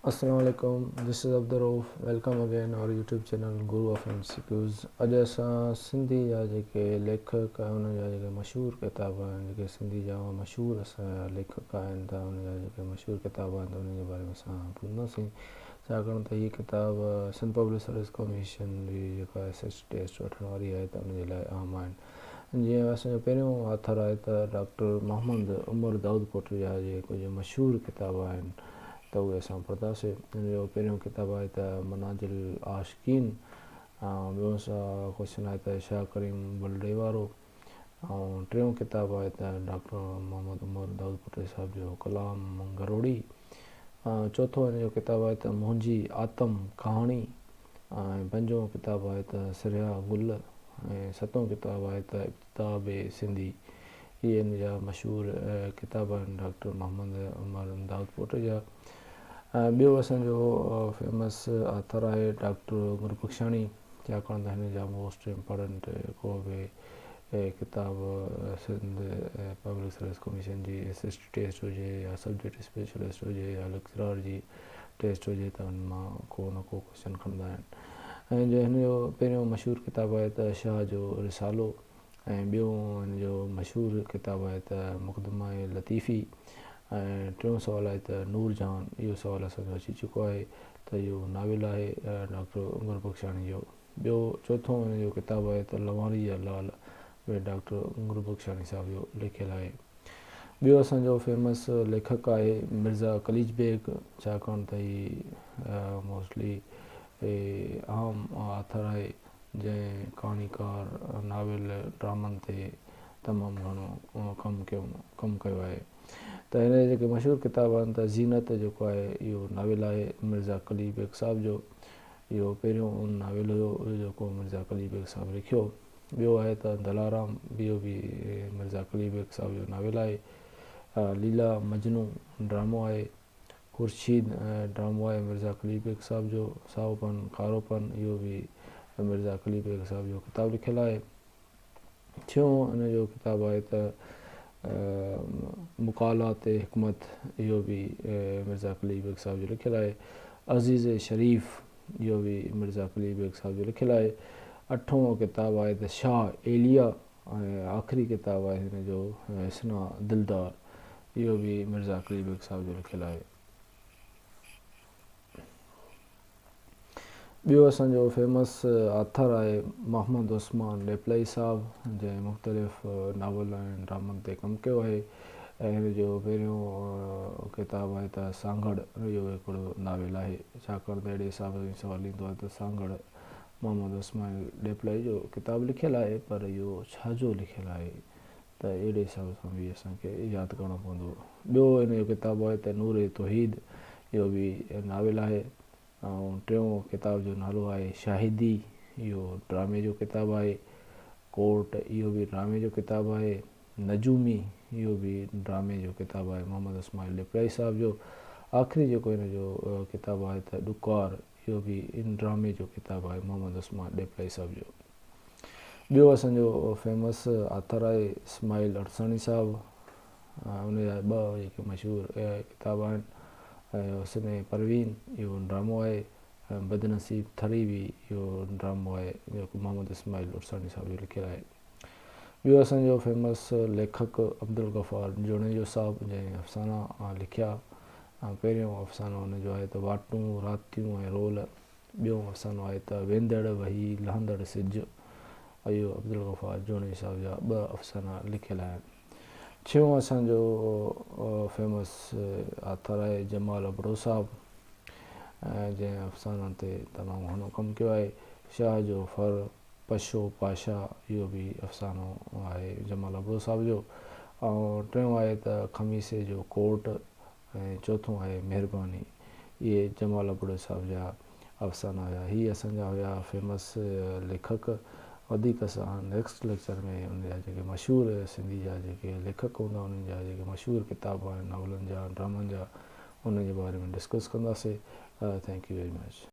السلام عليڪم this is Abdul Rauf welcome again our YouTube channel Guru of M C Qs اڄ اسان سنڌي جا جيڪي ليکڪ ۽ انهن جا جيڪي مشهور ڪتاب آهن جيڪي سنڌي جا مشهور اسان جا ليکڪ آهن ته انهن جا جيڪي مشهور ڪتاب آهن ته انهن جي باري ۾ اسان پڙهنداسين ڇاڪاڻ ته هي ڪتاب سنڌ پبلڪ سروس ڪميشن جي جيڪا ايس ايس ٽي ٽيسٽ وٺڻ واري آهي ته ان جي لاء اهم آهن جيئن اسان جو پهريون آٿر آهي ته ڊاڪٽر محمد عمر دائود پوٽي جا جيڪي ڪجهه مشهور ڪتاب آهن ته اهي اسان پڙهنداسين. ان جو پهريون ڪتاب آهي ته منازل العاشقين ۽ ٻيو ڪوئسچن آهي ته شاهه ڪريم بلڙي وارو ۽ ٽيون ڪتاب آهي ته ڊاڪٽر محمد عمر دائود پوٽي صاحب جو ڪلام گروڙي ۽ چوٿون ان جو ڪتاب آهي ته منهنجي آتم ڪهاڻي ۽ پنجون ڪتاب آهي ته سرهيا گل ۽ ستون ڪتاب آهي ته ابتدا به سنڌي. اهي ان جا مشهور ڪتاب آهن ڊاڪٽر محمد عمر دائود پوٽي جا. ۽ ٻيو اسان جو فيمس آٿر آهي ڊاڪٽر گربخشاڻي ڇاڪاڻ ته هن جا موسٽ امپارٽنٽ ڪو به ڪتاب سنڌ پبلڪ سروس ڪميشن جي ايس ايس ٽي ٽيسٽ هجي يا سبجيڪٽ اسپيشلسٽ هجي يا ليڪچرار جي ٽيسٽ هجي ته ان مان ڪو نه ڪو ڪوئسچن کڻندا آهن ۽ جو هن جو پهريون مشهور ڪتاب آهي ته شاهه جو رسالو ۽ ٻيو هن جو مشهور ڪتاب آهي ته مقدمه لطيفي ۽ ٽيون سوال آهي ته نور جهان اهو سوال اسان جو اچي چڪو آهي ته اهو ناول آهي ڊاڪٽر گربخشاڻي جو ٻيو چوٿون هن جو ڪتاب آهي ته لواري جا لال به ڊاڪٽر گربخشاڻي صاحب جو لکيل آهي. ٻيو اسان جو فيمس ليکڪ آهي مرزا قليچ بيگ ڇاڪاڻ ته هي موسٽلي عام آٿر آهي جنهن ڪهاڻيڪار ناول ڊرامن تي تمام گهڻو ڪم ڪيو ڪم ڪيو آهي ته هن جا جيڪي مشهور ڪتاب آهن ته زينت جيڪو آهي اهو ناول آهي مرزا قليچ بيگ صاحب جو اهو پهريون ناول هيو جيڪو مرزا قليچ بيگ صاحب لکيو. ٻيو آهي ته دلارام اهو به مرزا قليچ بيگ صاحب جو ناول آهي. ليلا مجنون ڊرامو آهي. خورشيد ڊرامو آهي مرزا قليچ بيگ صاحب جو. سائو پن ڪارو پن اهو به مرزا قليچ بيگ صاحب جو ڪتاب لکيل آهي. ڇهون ان جو ڪتاب آهي ته مقالات حڪمت اهو به مرزا قليچ بيگ صاحب جو لکيل آهي. عزيز شريف اهو به مرزا قليچ بيگ صاحب جو لکيل آهي. اٺون ڪتاب آهي ته شاهه ايليا ۽ آخري ڪتاب آهي هن جو حسنا دلدار اهو به مرزا قليچ بيگ صاحب جو لکيل آهي. ٻيو اسان جو فيمس آٿر آهي محمد عثمان ڏيپلائي صاحب جنهن مختلف ناول ۽ ڊرامن تي ڪم ڪيو آهي ۽ هن جو پهريون ڪتاب آهي ته سانگهڙ اهو هڪڙو ناول آهي ڇاڪاڻ ته اهڙي حساب سان سوال ايندو آهي ته سانگهڙ محمد عثمان ڏيپلائي جو ڪتاب لکيل آهي پر اهو ڇا جو لکيل آهي ته اهڙي حساب سان به اسان کي ياد ڪرڻو پوندو. ٻيو هن جو ڪتاب آهي ته نور توحيد اهو به ناول آهي ۽ ٽيون ڪتاب جو نالو آهي شاهدي اهو ڊرامي جو ڪتاب آهي. ڪورٽ اهو به ڊرامي جو ڪتاب آهي. نجومي اهو به ڊرامي جو ڪتاب آهي محمد اسماعيل ڏيپلائي صاحب جو. آخري جيڪو هن جو ڪتاب آهي ته ڏڪار اهو به ڊرامي جو ڪتاب آهي محمد عثمان ڏيپلائي صاحب جو. ٻيو اسان جو فيمس آٿر آهي اسماعيل عرساڻي صاحب ان جا ٻه جيڪي مشهور ڪتاب آهن حسن پروين اهو ڊرامو آهي ۽ بدنصيب ٿري به اهو ڊرامو آهي جيڪو محمد اسماعيل عرساڻي صاحب جو لکيل آهي. ٻيو اسان جو فيمس ليکڪ عبدالغفار جوڻيجو صاحب جنهن افسانا لکيا پهريون افسانو هن جو آهي ته واٽون، راتيون ۽ رول، ٻيون افسانو آهي ته ويندڙ وهي لهندڙ سج. اهو عبدالغفار جوڻيجي صاحب جا ٻه افسانا لکيل آهن. ڇهون اسان جو فيمس آٿر آهي جمال ابڙو صاحب جنهن افسانن تي تمام گهڻو ڪم ڪيو آهي. شاهه جو ڦر، پشو پاشا اهو به افسانو آهي جمال ابڙو صاحب جو ۽ ٽيون آهي ته خميسي جو ڪوٽ ۽ چوٿون آهي مهرباني اهي جمال ابڙو صاحب جا افسانا هيا هي اسان جا هيا فيمس ليکڪ وڌيڪ اسان نيڪسٽ ليڪچر ۾ ان جا جيڪي مشهور سنڌي جا جيڪي ليکڪ هوندا انهن جا جيڪي مشهور ڪتاب آهن ناولن جا ڊرامن جا انهن جي باري ۾ ڊسڪس ڪنداسي thank you very much.